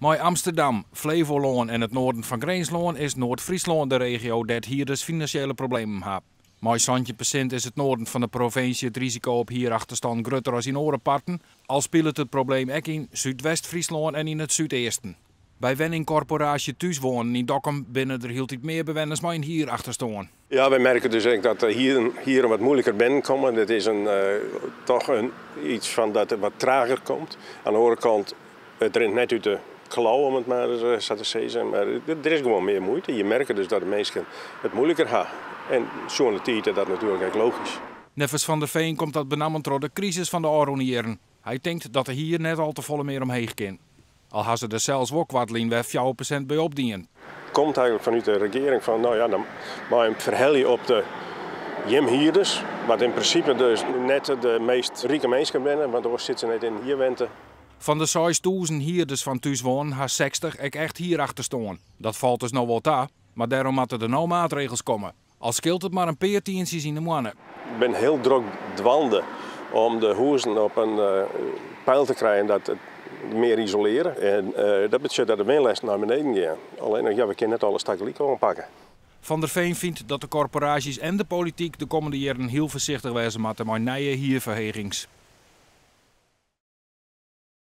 Mei Amsterdam, Flevolân en it noarden fan Grinslân is Noard-Fryslân de regio dêr't hierders finansjele problemen ha. Mei 17% is it noarden fan de provinsje it risiko op hierachterstân grutter as yn oare parten, al spilet it probleem ek yn Súdwest-Fryslân en yn it súdeasten. By wenningkorporaasje Thús Wonen yn Dokkum binne der hieltyd mear bewenners mei in hierachterstân. Ja, wy merke dus ek dat de hieren wat moeilijker binnenkomme. Dat is toch iets fan dat it wat trager komt. Oan de oare kant, it rint net út de klauw om it mar ris sa te sizzen. Mar der is gewoan mear muoite. Je merke dus dat de minsken it moeilijker ha. En sjoen de tiid is dat natuerlik ek logysk. Neffens Van der Veen komt dat benammen troch de krisis fan de ôfrûne jierren. Hy tinkt dat de hier net al te folle mear omheech kin. Al ha se der sels wol koartlyn wer 4% by opdien. Komt eigenlik fanút de regearing fan, no ja, dan mei jim ferhelje op de jim hierders, wat yn prinsipe dus net de meast rike minsken binne, want oars sitte se net yn in hierwente. Fan de 6000 hierders fan Thús Wonen ha 60 ek echt hierachterstân. Dat falt dus no wol ta, mar dêrom moatte der no maatregels komme. Al skeelt it mar in pear tientsjes yn de moanne. Ik bin hiel drok dwaande om de hûzen op in peil te krijen dat it mear isoleare. En dat betsjut dat de winlêsten nei beneden gean. Allinnich, ja, we kinne net alles tagelyk oanpakke. Van der Veen fynt dat de korporaasjes en de polityk de kommende jierren hiel foarsichtich wêze moatte mei nije hierferhegings.